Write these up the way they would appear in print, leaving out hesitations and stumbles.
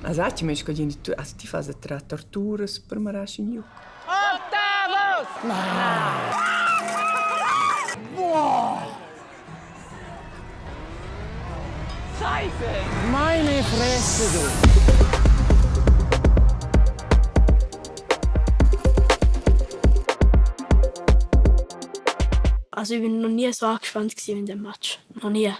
Asati mas che tu ti faz tra torturas per marasci in Octavos! Scheiße! Meine Fresse, du! Also ich war noch nie so angespannt in dem Match. Noch nie.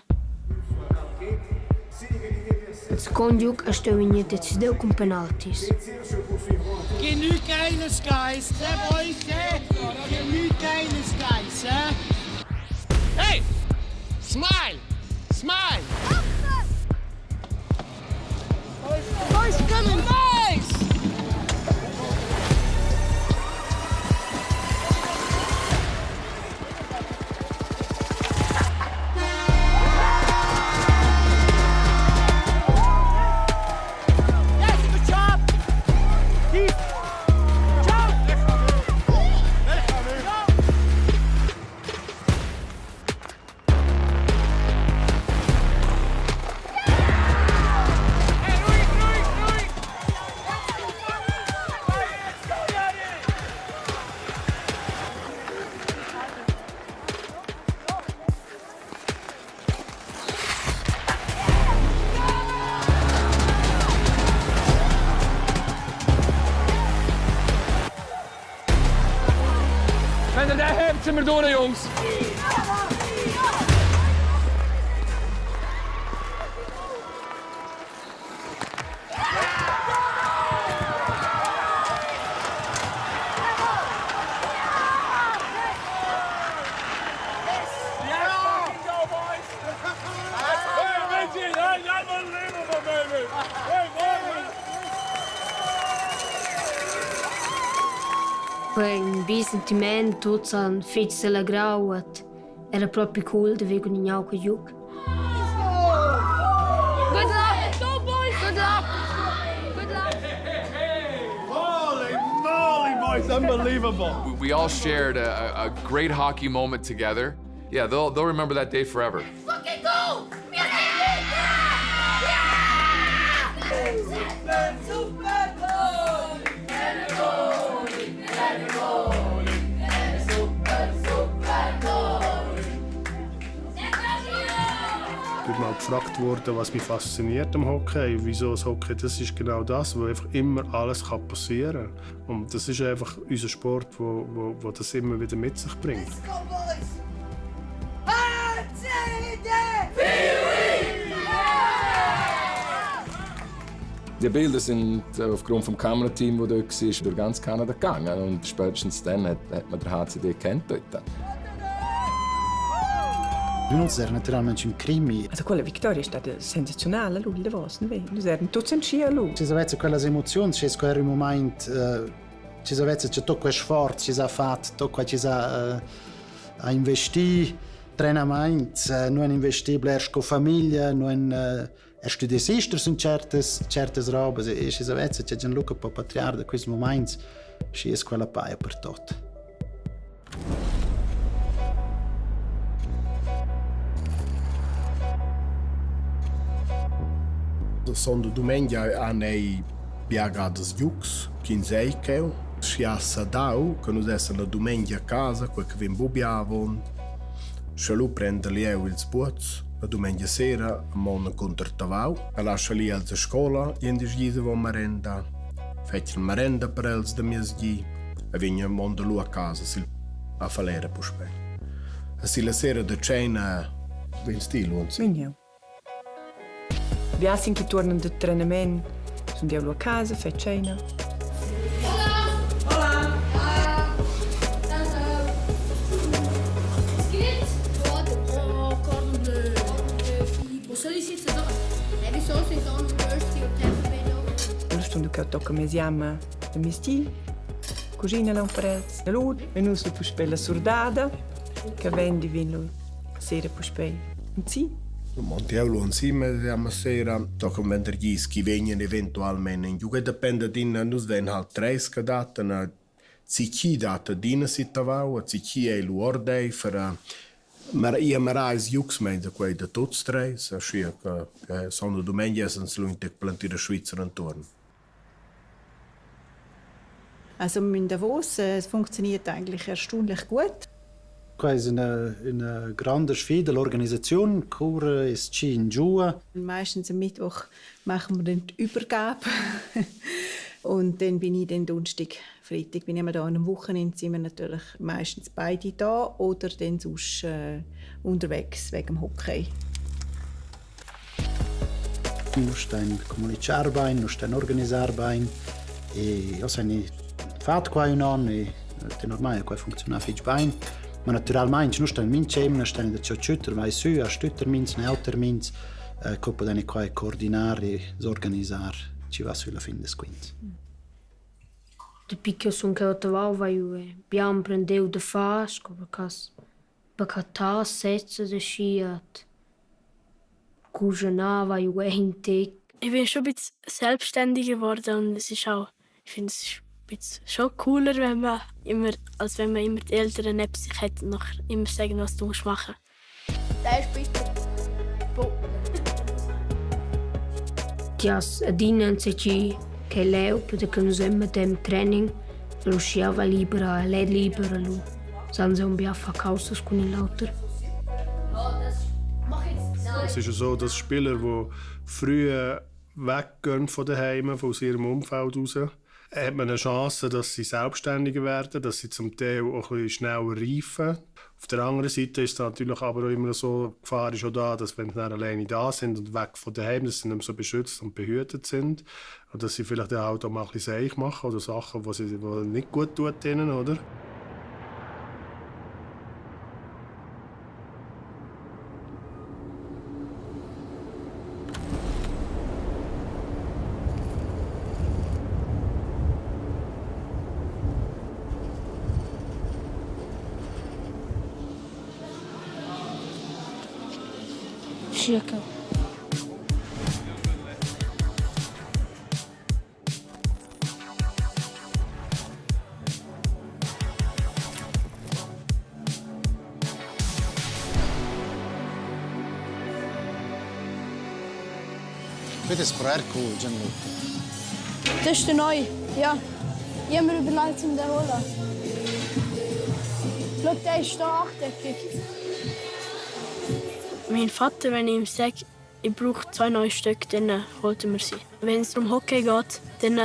Secondo jogo, a Estónia decidiu com penaltis. Genug geiles Geist, boys, genug geiles Geist, Hey! Smile! Smile! Boys coming! Nice! Wenn ihr den habt, sind wir durch, Jungs. Foi un bel sentimento, tutti hanno fatto la grau, era proprio cool di vedere un altro gioco. Good luck! Go boys! Good luck! Good luck! Holy moly, boys, unbelievable. We all shared a great hockey moment together. Yeah, they'll remember that day forever. Fucking go! Ich bin mal gefragt worden, was mich fasziniert am Hockey. Wieso das Hockey? Das ist genau das, wo einfach immer alles passieren kann. Und das ist einfach unser Sport, wo das immer wieder mit sich bringt. Let's go, boys! Die Bilder sind aufgrund des Kamerateams, das dort war, durch ganz Kanada gegangen. Und spätestens dann hat man den HCD kennt dort. Noi eravamo naturalmente un crimi. Also quella vittoria è stata sensazionale, lui, le vostre, noi eravamo tutti in scia a lui. Ci aveva quelle emozioni, c'è quel momento, ci aveva tutto quel sforzo, ci ha fatto, tutto ci ha investito, treinamento, noi abbiamo investito erst con famiglia, noi erst die Sisters in certe robe, e ci aveva c'è Gianluca Patriarca, in questi momenti, ci è quella paia per tutto. Sono domenica hanno piagato gli Jux, 15 euro. Si ha sadau, che noi siamo la domenica a casa, quel che viene bubbiavo. Se lui prende lì il sbuzzo, la domenica sera, a mona contro Tavau. E lascia lì alla scuola, e in disgida va merenda. Fece il merenda per els da miasghi. E viene a mona lui a casa, a falere puspe. E se la sera da cena, viene stile, non si. Veniamo. Biasin che tornano dal treinamento, sono andato a casa, fai cena. Io sto a toccare insieme a mia stia, cucina là un prezzo. E lui, e noi sto per la sordata, che vendi vino sera per sì. Montiello insieme a sera, tocca venerdì che vengono eventualmente in giù. Dipende da noi, noi vengono halt 30 date, una zicchi date di una sittavau, a zicchi è l'ordei per Ma io marais Jux meinte quei da tots drei, sa schia che sono domenica sans lunte plantire Schweizer intorno. Also in Davos es funktioniert eigentlich erstaunlich gut. Questa è una grande sfida, l'organizzazione, cura e ci in giù. Meistens am Mittwoch machen wir dann die Übergabe. Und dann bin ich dann Donnerstag, Freitag bin ich immer da. Und am Wochenende sind wir natürlich meistens beide da oder dann sonst unterwegs wegen dem Hockey. Nu stan comunicare bene, nu stan organizzare bene. E io sono fatto qua un anno e è normale che funziona fitch bene. Ma naturalmente nu stan mincem, nu stan da ciocciuter, vai su, a stütter mins, ne alter mins, coppa da ne qua coordinare e organizzare. Ci va sulla fin des quints. Depuis que son căută vai biam prendeu de fasco, perché ta setze de schiat. Kujana vai hintek. Ich bin schon ein bisschen selbstständiger geworden und es ist auch, ich finde es schon cooler, als wenn man immer die Eltern neben sich hat und nachher immer sagen, was du machen musst. Der ist bitte. Tias adinan se ci che leu perché nos emma dem training lo schiava libera led libera lu sans un biaffa causas con il lauter. Es ist so, dass Spieler, die früh weggehen von daheim, aus ihrem Umfeld raus, hat man eine Chance, dass sie selbstständiger werden, dass sie zum Teil auch ein bisschen schneller reifen. Auf der anderen Seite ist es natürlich aber auch immer so, die Gefahr ist auch da, dass wenn sie dann alleine da sind und weg von daheim, dass sie nicht mehr so beschützt und behütet sind. Und dass sie vielleicht auch mal ein bisschen Seich machen oder Sachen, die nicht gut tun ihnen, oder? Circa. Bitte Sprerko, Gianluca. Das ist der Neue, ja. Ich habe mir überlegt, um den zu holen. Schau, der ist hier achteckig. Mein Vater, wenn ich ihm sage, ich brauche 2 neue Stücke, dann holt er mir sie. Wenn es um Hockey geht, dann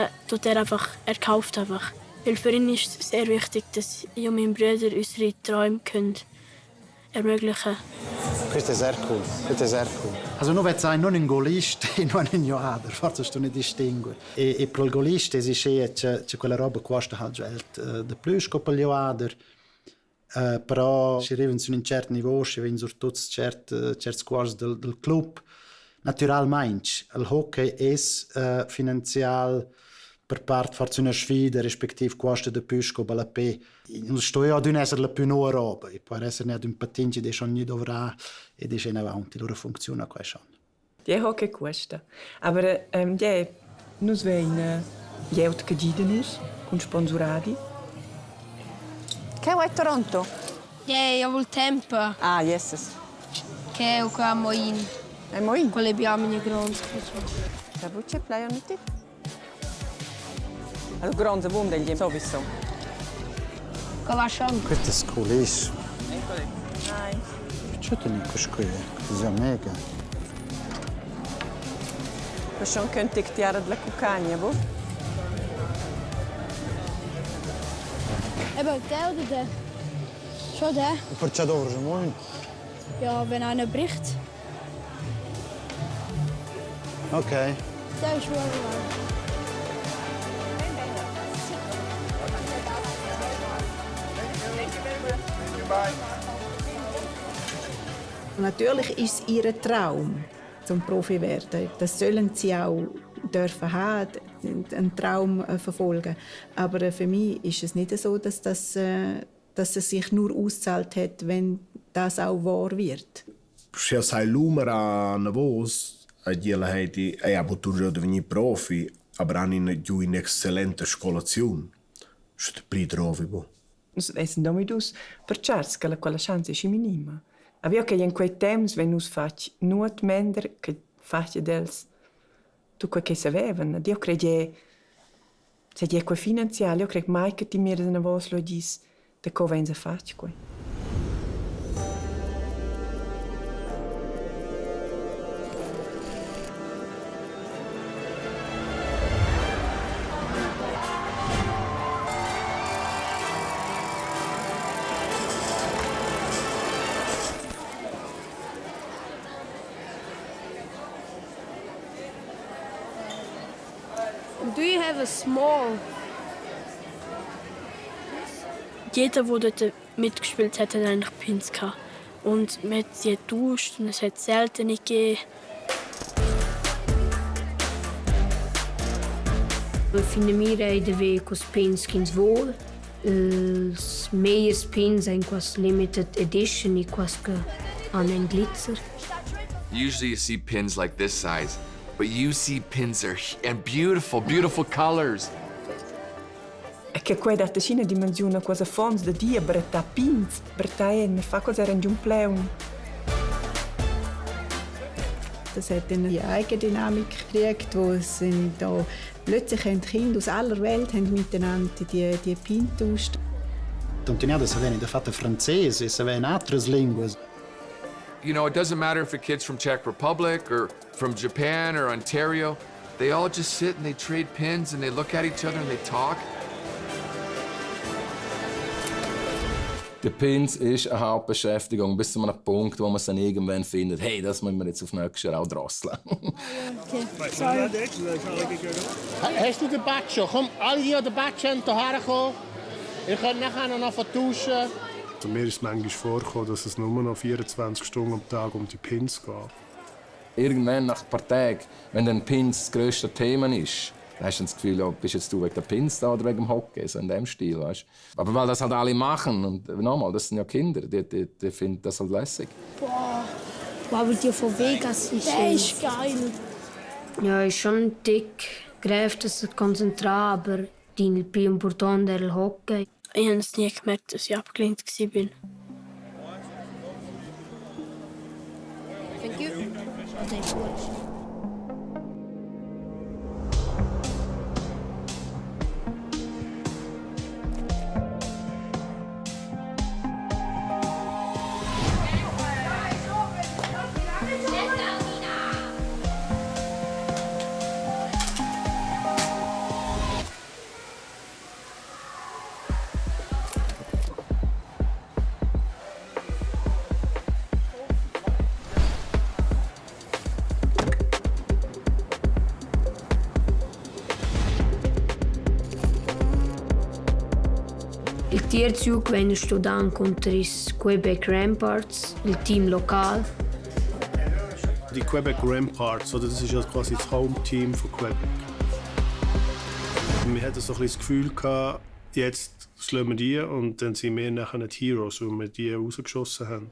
kauft einfach. Weil für ihn ist es sehr wichtig, dass ich und mein Bruder unsere Träume ermöglichen können. Questo è sehr cool, questo è sehr cool. Also non vedo non un golista e non un joader, forse sto ne distinguere. E per il golista c'è quella roba che costa halt Geld de plus che per il joader. Però si arriva su un certo livello, si vengono su tutti certi squadre del club. Naturalmente, il hockey è finanziale per parte forse una sfida, rispettive costa di più che la P. Non sto io ad essere la più nuova roba, e può essere ne ad un patinci che non dovrà e dice in avanti, loro funziona questo. Die Hockey costa. Aber die nus vein jeut che gidenus con sponsorati. Che vuoi Toronto? Ja, wohl tempo. Ah, yes. Che è qua a Moin. È Moin? Quelle biamine grandi. Da vuoi play on it? Also grande boom degli sowieso. Come schon? Questo è coolissimo. Nein. Perché te ne così? Così mega. Schon könnte ich die della cucagna, wo? Eben, der oder der? Schon der? Perché dovrei muovere? Ja, wenn einer bricht. Okay. Der ist wohl lang. Natürlich ist es ihr Traum, zum Profi werden. Das sollen sie auch dürfen haben, einen Traum verfolgen. Aber für mich ist es nicht so, dass es sich nur auszahlt hat, wenn das auch wahr wird. Se sai l'umera na voz, a diela heiti, a potuto divenire profi, aber hanno giù in eccellente scolazione. Sto pri trovi bo. Nus essen damit aus per chance che quella chance è minima. Avio che in quei temps wenn us fac nuot mender che fac dels tu quel che savevan. Io credo se è quel finanziale, io credo mai che ti mires una voce lo dis de co vens a fac quei. Do you have a small? Jeder, der dort mitgespielt hat, hat eigentlich Pins gehabt. Und man hat sie getauscht und es hat selten nicht gegeben. Fina mira é de ver com os pins que wohl. Os meios pins em quase limited edition e quase que an glitzer. Usually you see pins like this size, but you see pins and beautiful, beautiful colors. E che quei da scina dimensiona cosa fons da dia bretta pins, bretta mi fa cosa era un pleun. Das hat dann die Eigendynamik gekriegt, wo es sind da plötzlich haben Kinder aus aller Welt haben miteinander die Pin getauscht. Continuate a venire da fatte francese, se vengono altre lingue. You know, it doesn't matter if the kid's from Czech Republic or from Japan or Ontario. They all just sit and they trade pins and they look at each other and they talk. Die Pins ist eine Hauptbeschäftigung bis zu einem Punkt, wo man es dann irgendwann findet, hey, das müssen wir jetzt auf nächstes Jahr auch drosseln. Okay, sorry. Hast du den Badge schon? Komm, alle, die den Badge haben, hierher kommen. Ihr könnt nachher noch vertauschen. Also mir ist es manchmal vorgekommen, dass es nur noch 24 Stunden am Tag um die Pins geht. Irgendwann, nach ein paar Tagen, wenn dann Pins das grösste Thema ist, dann hast du das Gefühl, ja, bist jetzt du wegen der Pins da oder wegen dem Hockey, so in dem Stil, weißt? Aber weil das halt alle machen, und nochmal, das sind ja Kinder, die finden das halt lässig. Boah, aber die von Vegas ist Der ist geil. Ja, ist schon dick, greift es konzentriert, aber die più importante era il Hockey. Ich habe es nie gemerkt, dass ich abgelenkt war. Thank you. Il terzo venne studiato contro i Quebec Ramparts, il team lokal. Die Quebec Ramparts, oder, das ist ja quasi das Home-Team von Quebec. Wir hatten so ein bisschen das Gefühl gehabt, jetzt schlagen wir die und dann sind wir nachher die Heroes, weil wir die rausgeschossen haben.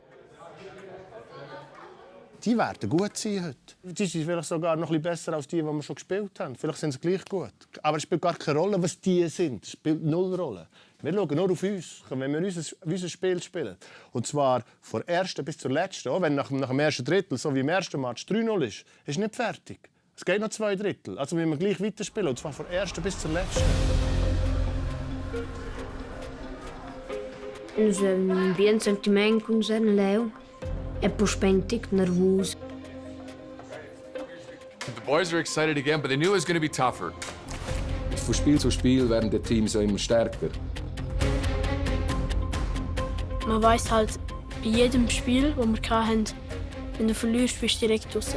Die werden gut sein heute. Die sind vielleicht sogar noch ein bisschen besser als die, die wir schon gespielt haben. Vielleicht sind sie gleich gut. Aber es spielt gar keine Rolle, was die sind. Es spielt null Rolle. Wir schauen nur auf uns, wenn wir unser Spiel spielen. Und zwar von der ersten bis zur letzten. Auch wenn nach dem ersten Drittel, so wie im ersten Match, 3-0 ist nicht fertig. Es geht noch 2 Drittel. Also müssen wir gleich weiterspielen. Und zwar von der ersten bis zur letzten. Un bien sentimento con sen leu. E poi spentic nervoso. The boys are excited again, but they knew it was going to be tougher. Von Spiel zu Spiel werden die Teams ja immer stärker. Man weiss halt, bei jedem Spiel, das wir hatten, wenn du verlierst, bist du direkt raus.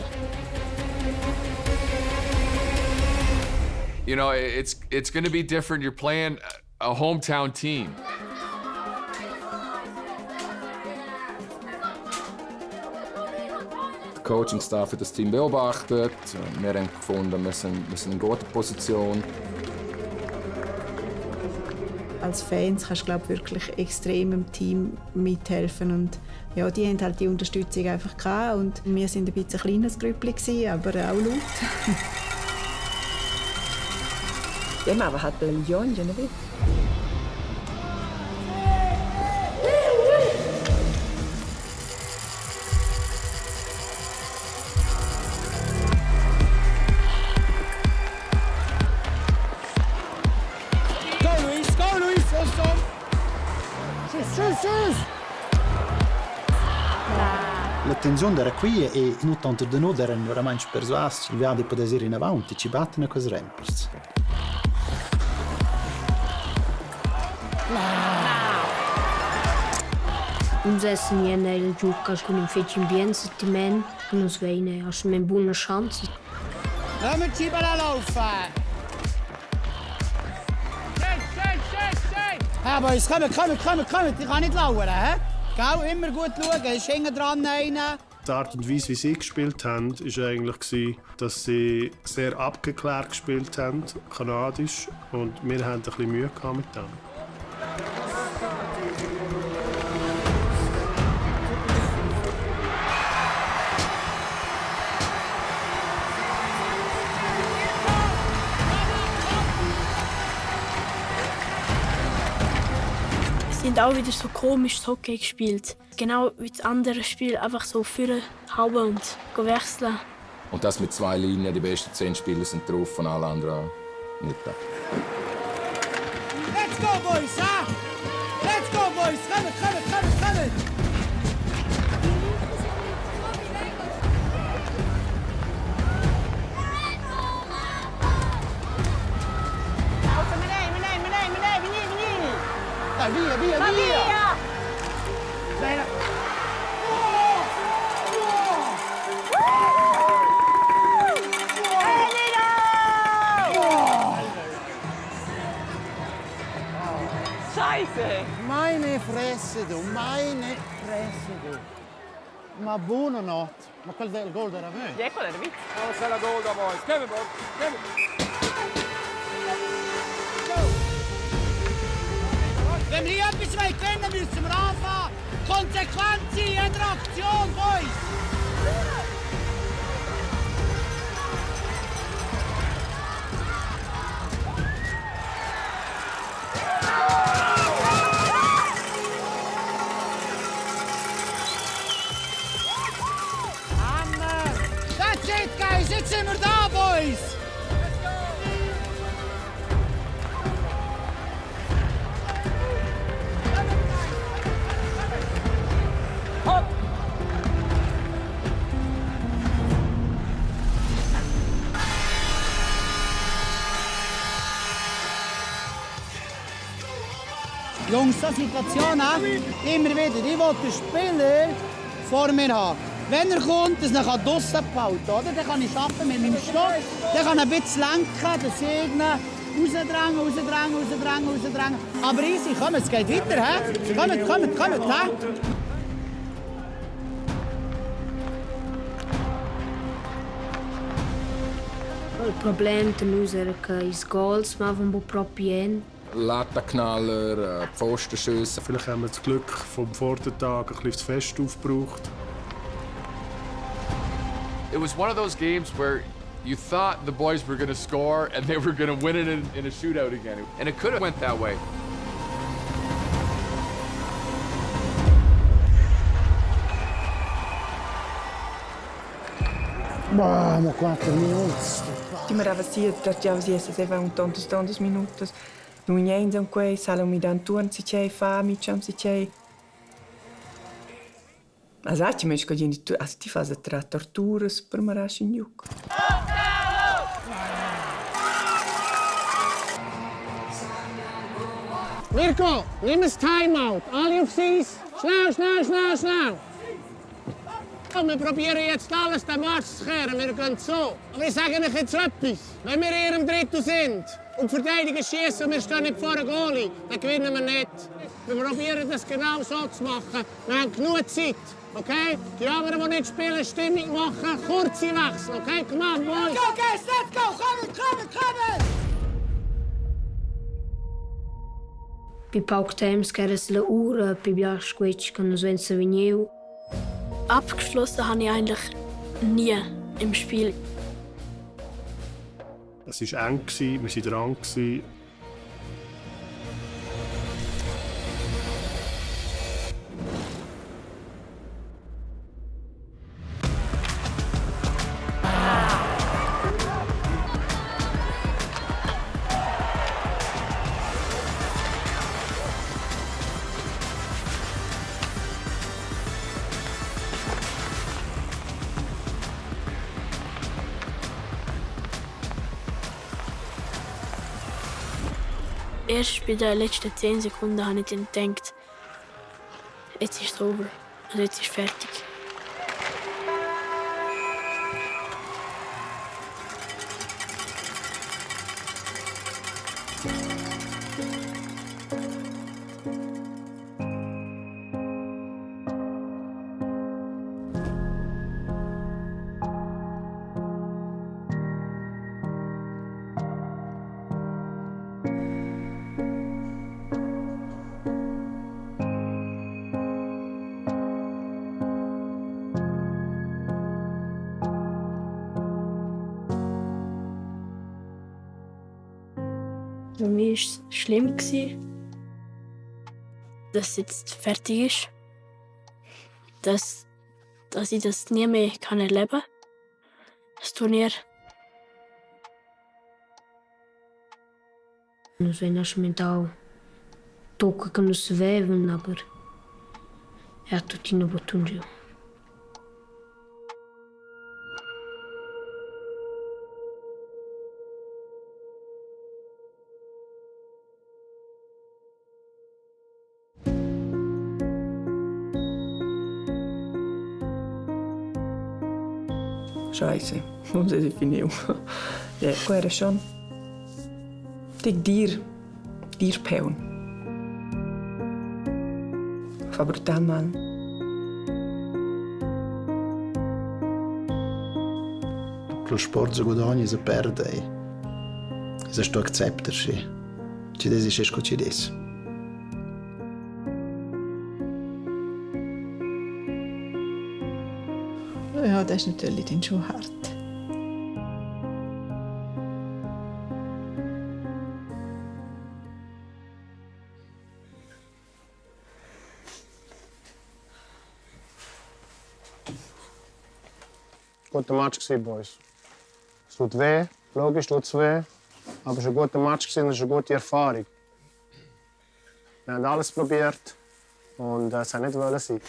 You know, it's going to be different. You're playing a hometown team. Der Coaching-Staff hat das Team beobachtet. Wir haben gefunden, wir sind in guter Position. Als Fans kannst du wirklich extrem im Team mithelfen. Und ja, die haben halt die Unterstützung einfach gehabt. Und wir sind ein bisschen ein kleines Grüppli, aber auch laut. Ja, aber hat eine Million, ja nicht? tensione era qui e non tanto di noi erano veramente persuasi. Il viaggio poteva essere in avanti, ci battono con i Rempers. Uns essen ja il gioca con un fece in bien sentiment, non sveine, hast eine buona chance. Lass mir die Scheibe laufen! Ja, Boys, kommt! Ich kann nicht lauern, hä? Gell, immer gut schauen, ist hinten dran einer. Die Art und Weise, wie sie gespielt haben, war eigentlich, dass sie sehr abgeklärt gespielt haben, kanadisch. Und wir hatten ein bisschen Mühe mit dem. Sie haben auch wieder so komisches Hockey gespielt. Genau wie das andere Spiel, einfach so vorhauen und wechseln. Und das mit 2 Linien, die besten 10 Spieler sind drauf und alle anderen nicht da. Let's go, Boys, ha? Let's go, Boys! Kommt! Via! Scheiße! Meine Fresse, du, meine Fresse, du. Ma buonanotte. Ma quel del gol era me. Ja, qual era vit? Oh, c'est la goal da boys. Kevin, Bob. Kevin. Wenn wir hier etwas gewinnen wollen, müssen wir anfangen. Konsequent sein in jeder Aktion, Boys! That's it, guys! Jetzt sind wir da, Boys! Jungs, so Situationen immer wieder. Ich will den Spieler vor mir haben. Wenn er kommt, dass er draussen behalten kann, dann kann ich arbeiten mit meinem Stock. Dann kann er ein bisschen lenken, den Segnen, rausdrängen. Aber easy, komm, es geht weiter. He? Kommt, he? Il problema è che i goals machen proprio Lattenknaller, Pfostenschüsse. Vielleicht haben wir das Glück vom Vortag ein bisschen zu fest aufgebraucht. It was one of those games where you thought the boys were going to score and they were going to win it in a shootout again. And it could have went that way. Vamo, 4 minuti. Ti mi ravasi, già si un tantos minutos. Non niente in quei, salo mi dan tuon si c'è fami, cham si c'è. Ma sai, mi scogli tu, as ti fai tra torturas per marasci in juk. Mirko, nimm ein Timeout. Alle auf Eis. Schnell. Wir probieren jetzt alles, den Match zu kehren. Wir gehen so. Aber ich sage euch jetzt etwas. Wenn wir in ihrem Drittel sind und die Verteidiger schießen und wir stehen nicht vor dem Goalie, dann gewinnen wir nicht. Wir probieren das genau so zu machen. Wir haben genug Zeit. Okay? Die anderen, die nicht spielen, Stimmung machen, kurze Wechsel. Okay? Come on, boys. Let's go, guys. Let's go. Kommen. Bei Pauk Thames era la ura, bei Biasquetsch, que nos vem se vinheu. Abgeschlossen habe ich eigentlich nie im Spiel. Es war eng, wir waren dran. Erst bei den letzten 10 Sekunden habe ich dann gedacht, jetzt ist es over. Also jetzt ist es fertig. Für mich war es schlimm, dass es jetzt fertig ist. Dass ich das nie mehr erleben kann, das Turnier. Nos venas mental toca que não se veem, aber é tudo no botão. Scheiße, non si finiu. Qua era schon. Tic dir peun. Fa brutal mal. Lo sport se guadagna se perde. Se sto acceptersi. Ci desi esco ci des. Ja, das ist natürlich dann schon hart. Guter Match, Boys. Es tut weh, logisch tut es weh, aber es war ein guter Match, es ist eine gute Erfahrung. Wir haben alles probiert und es hat nicht sein.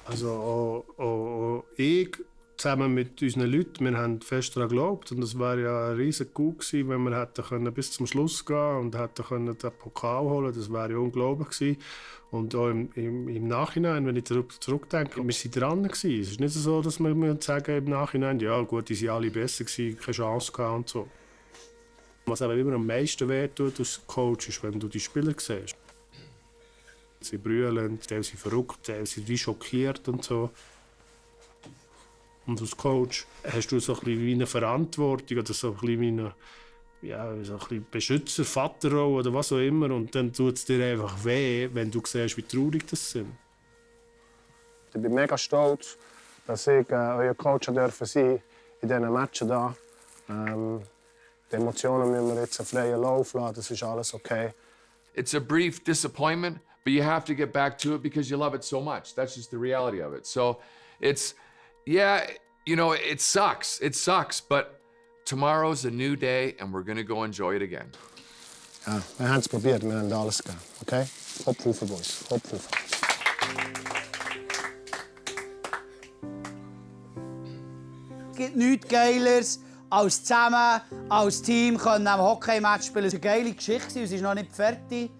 Also auch ich zusammen mit unseren Leuten, wir haben fest daran geglaubt. Und es wäre ja ein riesiger Coup gewesen, wenn wir hätten bis zum Schluss gehen und hätten den Pokal holen. Das wäre ja unglaublich gewesen. Und auch im Nachhinein, wenn ich zurückdenke, wir waren dran gewesen. Es ist nicht so, dass wir sagen im Nachhinein, ja gut, die sind alle besser gewesen, keine Chance gehabt und so. Was aber immer am meisten wehtut als Coach ist, wenn du die Spieler siehst. Sie brüllen, sie sind verrückt, sie sind wie schockiert und so. Und als Coach hast du so ein bisschen wie eine Verantwortung oder so ein bisschen wie eine, so ein bisschen Beschützer, Vaterrolle oder was auch immer. Und dann tut es dir einfach weh, wenn du siehst, wie traurig das sind. Ich bin mega stolz, dass ich euer Coach sein durfte in diesen Matchen hier. Die Emotionen müssen wir jetzt einen freien Lauf lassen, das ist alles okay. It's a brief disappointment, but you have to get back to it because you love it so much. That's just the reality of it. So it's, yeah, you know, it sucks, but tomorrow's a new day and we're gonna go enjoy it again. Ja, wir haben es probiert, wir haben alles gegeben, okay? Kopf hoch, Boys, Kopf hoch. Es gibt nichts Geileres, als zusammen, als Team können am Hockey-Match spielen. Es ist eine geile Geschichte, es ist noch nicht fertig.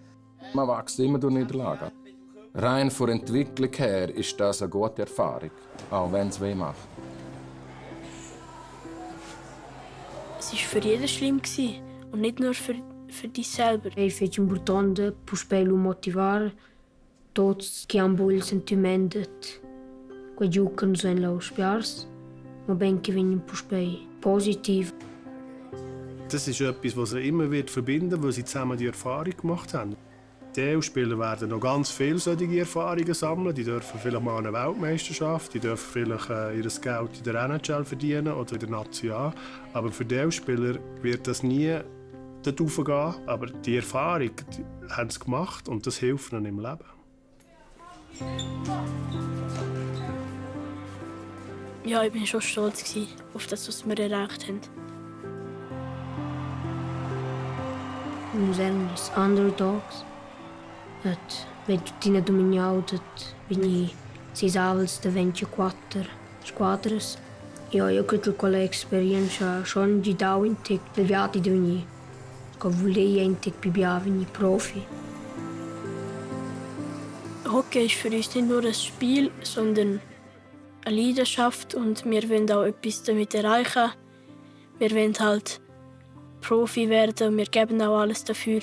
Man wächst immer durch Niederlagen. Rein von der Entwicklung her ist das eine gute Erfahrung, auch wenn es weh macht. Es war für jeden schlimm und nicht nur für dich selber. É feito importante para o espelho motivar todos que han bom sentimento que jogam nos los piars, mas bem que venham para o espelho positiv. Das ist etwas, was sie immer wird verbinden, weil sie zusammen die Erfahrung gemacht haben. Die EU-Spieler werden noch ganz viele solche Erfahrungen sammeln. Die dürfen vielleicht mal eine Weltmeisterschaft, die dürfen vielleicht ihr Geld in der NHL verdienen oder in der National. Aber für die EU-Spieler wird das nie dort raufgehen. Aber die Erfahrung haben sie gemacht und das hilft ihnen im Leben. Ja, ich war schon stolz auf das, was wir erreicht haben. Nós éramos underdogs. Vedo Tina Dominial, vini 6 avals de 24 squadras. Eu credo que a experiência schon de dar um tic leviati de venir che volevo endlich bei Profi. Hockey ist für uns nicht nur ein Spiel, sondern eine Leidenschaft und wir wollen auch etwas damit erreichen. Wir wollen halt Profi werden und wir geben auch alles dafür.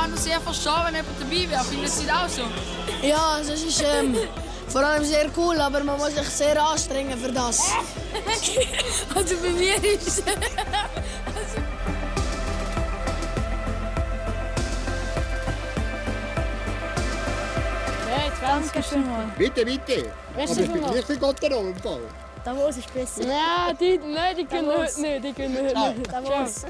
auch noch sehr verstehen, wenn jemand dabei wäre. Findet Sie das auch so? Ja, das ist vor allem sehr cool, aber man muss sich sehr anstrengen für das. Also bei mir ist es... Danke schön. Bitte, bitte. Merci Aber ich bin vielmals. nicht in Gotteron im Fall. Davos ist besser. Ja, die können heute nicht. Die können heute nicht. Davos.